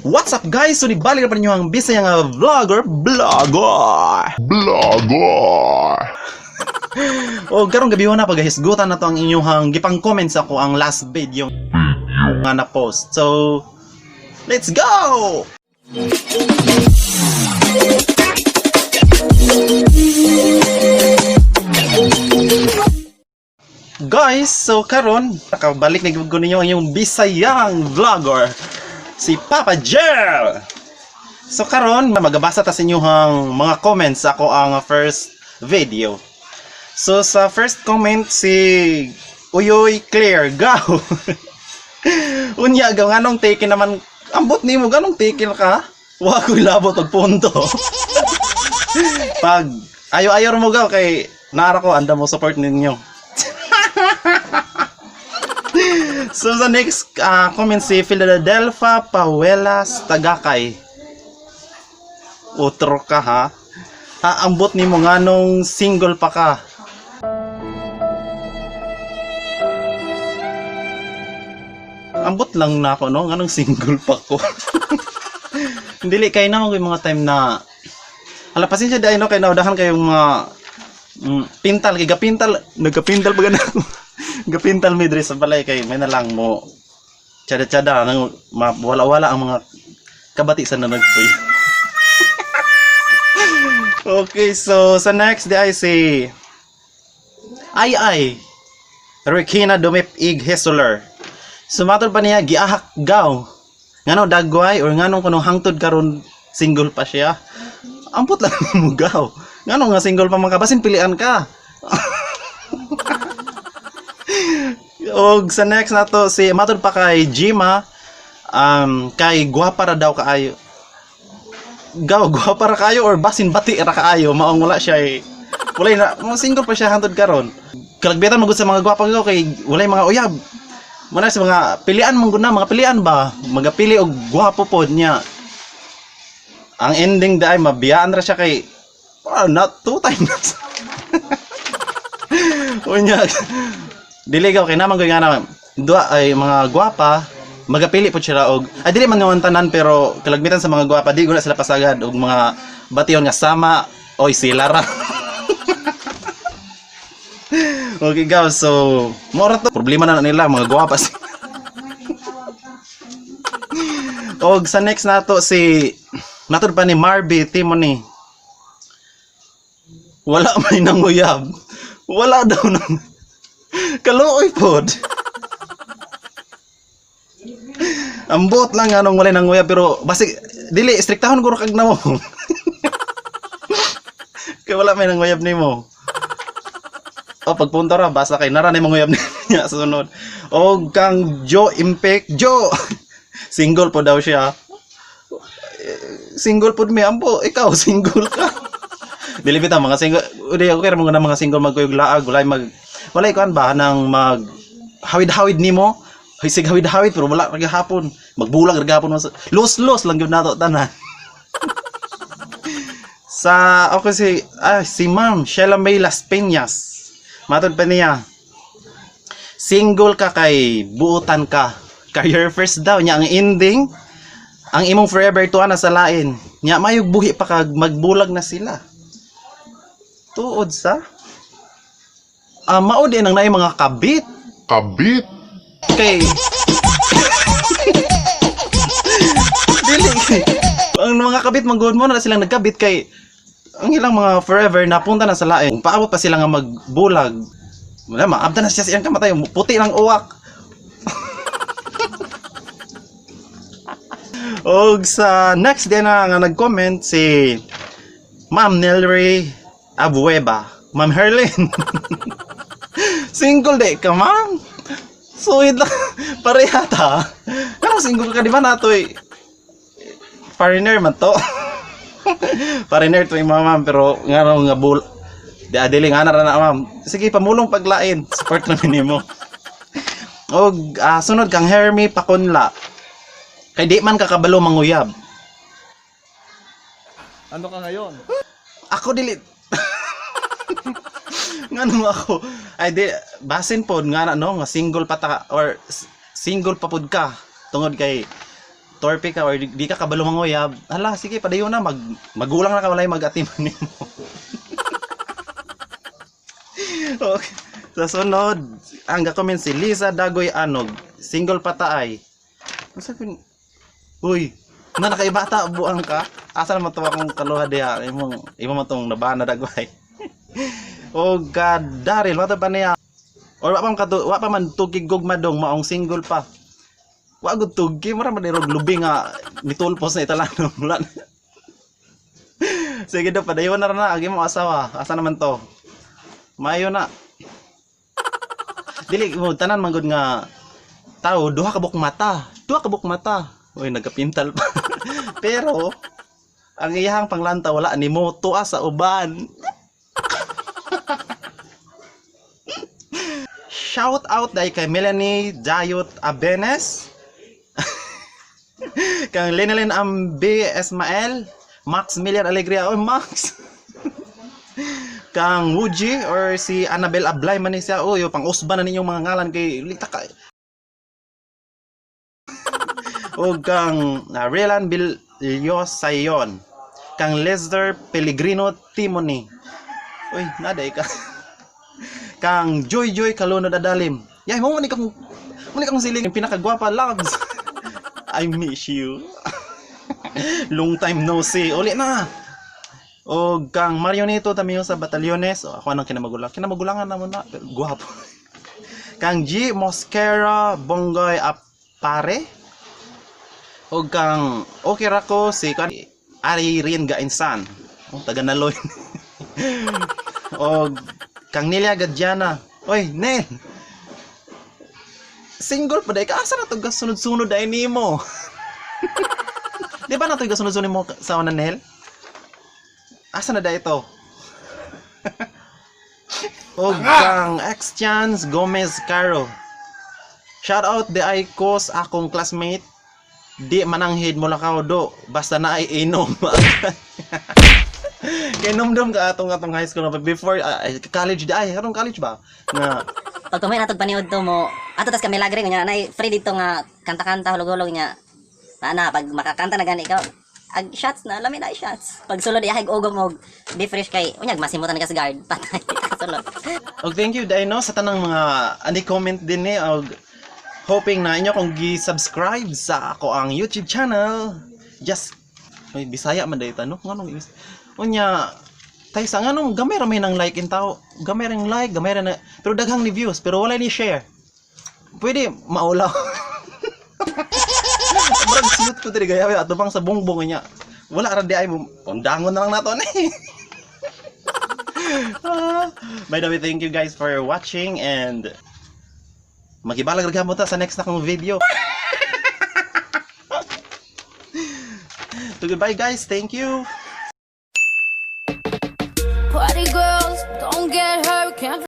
What's up, guys? So nibalik na pa ninyo ang Bisaya nga vlogger, vlogger. Blogger. O karong gabi na paghisgutan na to ang inyong gipang comments ako ang last video nga na post. So let's go! Guys, so karon nakabalik na gyud ko ninyo ang inyong Bisayang vlogger, si Papa Jel. So karon magabasa ta sa inyong mga comments ako ang first video. So sa first comment, si Uyoy Claire Gaw. Unya gaw, nganong taken naman ambot nimo, ganong taken ka? Wa ko'y labot og punto. Pag ayo-ayo mo gaw kay naara ko anda mo support ninyo. So sa next comment, si Philadelphia Pauelas Tagakay. Utro ka ha. Ha, ambot nimo nganong single pa ka. Ambot lang na ako, no, nganong single pa ko. Dili kay na yung mga time na hala, pasensya dai, no, kay naudahan kayong mga pintal kay gapintal, nagkapintal pa gana ako. Gapintal mi diri sa balay kay may na lang mo tsada-tsada nang wala-wala ang mga kabati sa nanagpoy. Okay, so sa next di ay si Ay Ay Regina Dumip Ig Hesuler. Sumatod pa niya, giahak gaw. Ngano dagway or nganong kuno hangtod karon single pa siya. Ampot lang mo gaw. Ngano nga single pa man ka, basin pilian ka. Og sa next nato si matod pa kay Jima, kay gwapa ra daw kaayo. Gaw, gwapa ra kaayo or basin bati ra kaayo, maong wala siya eh. Walay na, mga single pa siya hangtod karon. Kalagbitan magud sa mga gwapa gaw kay walay mga uyab. Muna sa mga pilian man gud na, mga pilian ba? Magapili og gwapo pod niya. Ang ending dai mabiyaan ra siya kay not two times. Unya. Dili gaw kay naman ko nga na duwa ay mga gwapa magapili po sila og ay dili man naman tanan, pero kalagmitan sa mga gwapa di guna sila pasagad og mga bation nga sama oy sila ra. Okay gaw, so mora to problema na nila mga gwapa. Og sa next nato si nato pa ni Marby Timony. Wala may nanguyab. Wala daw nang kaluoy pod. Ambot lang anong wala nanguyab, pero basig dili istriktahon guro kag namo. Kay wala may nanguyab nimo. O pagpunta ra basta kay nara ni manguyab niya sa sunod. Og kang Joe Impact Joe. Single po daw siya. Single pod mi ambo, ikaw single ka. Dili bitaw mga single, udi ako kay mga mga single magkuyog laag, walay mag walay kuan ba nang mag hawid-hawid nimo. Hoy sig hawid-hawid pero wala ra gahapon. Magbulag ra gahapon mas los-los lang gyud nato tanan. Sa okay si si Ma'am Sheila May Las Peñas. Matod pa niya. Single ka kay buutan ka. Career first daw niya ang ending. Ang imong forever tuwa na sa lain. Nya mayog buhi pa kag magbulag na sila. Tuod sa mao din ang naay mga kabit. Kabit. Kay dili kay ang mga kabit manggod mo na silang nagkabit kay ang ilang mga forever napunta na sa lain. Paabot pa sila nga magbulag. Wala, maabda na siya sa iyang kamatay. Puti lang uwak. Og sa next din na nga nag-comment si Ma'am Nelry Abueva. Ma'am Herlin. Single day ka, ma'am. Suhid lang. Pareha ta. Pero single ka, di ba natoy? Foreigner man to. Foreigner to yung mga ma'am, pero nga raw nga bul. Di adili nga na ra na ma'am. Sige, pamulong paglain. Support na nimo. Og sunod kang Hermie Pakunla. Kay di man kakabalo manguyab. Ano ka ngayon? Ako dili ngano ako ay di basin pod nga na no nga single pa ta or single pa pod ka tungod kay Torpe ka or di ka kabalo manguyab, hala, sige, padayon na, magulang na ka, walay mag-atiman nimo. Okay. Sa sunod, ang ga-comment si Lisa Dagoy Anog, single pataay. Ang sabi, uy, na nakaibata, buang ka. Asa naman to akong kaluha diha, imo man tong nabana dagway. O God, Daryl, mato pa niya. Or wa pa man tugig gugmadong maong single pa. Wa gud tugi, mura man irog lubi nga mitulpos na italanom. Wala na. Sige daw, padayon na ra na, agi mo asawa. Asa naman to? Maayo na. Dili mo tanan man gud nga tao duha ka buok mata. Duha ka buok mata. Uy, nagapintal pa. Pero ang iyahang panglanta wala ni mo tuwa sa uban. Shout out dai kay Melanie Dayot Abenes. Kang Lenelyn Ambi Esmael, Max Miller Alegria. Oy, Max. Kang Wuji or si Annabel Ablay man ni siya. Oy, pang usba na ninyong mga ngalan kay lita ka. O kang Relan Bilyosayon. Kang Lester Pellegrino Timony. Uy, nada ka. Kang Joy Joy Kalunod Adalim. Yay, mo ni kang siling pinakagwapa loves. I miss you. Long time no see. Uli na. O kang Marionito Tamio sa Batalyones. O, ako anang kinamagulang. Kinamagulangan na mo na. Pero gwapo. Kang G Mosquera Bongoy Apare. O kang okay ra ko si kan Ari Rin Gainsan. O taga Naloy. O kang Nelia Gadjana. Oy, Nel. Single pa dai ka, asa na to gasunod-sunod ay nimo? Di ba na to gasunod-sunod mo sa una, Nel? Asa na dai ito? O kang Ex-Chance Gomez Caro. Shout out di ay ko sa akong classmate. Di mananghid mo lakaw do. Basta na ay inom. Kay numdum ka atong atong high school na before college di ay karong college ba nga. Pag tumoy natog paniud to mo, ato tas kami lagre nya nay free dito nga kanta-kanta, hulog-hulog nya. Na pag makakanta na gani ikaw, ag shots na lami na shots. Pag sulod iyahig ugom og be fresh kay unyag masimutan ka sa guard, patay ka sulod. Og thank you Dino sa tanang mga ani comment din ni og hoping na inyo kong gi-subscribe sa ako ang YouTube channel. Just may Bisaya man dayta, no, nganong is unya tay sa nganong gamay ra may nang like in tao, gamay rang like, gamay ra na, pero daghang ni views pero wala ni share. Pwede maulaw. Murag smooth ko diri gayaw ato pang sa bongbong niya. Wala ra di ay undangon na lang nato ni. Ah, by the way, thank you guys for watching and magibalag ra mo ta sa next na kong video. So goodbye guys, thank you.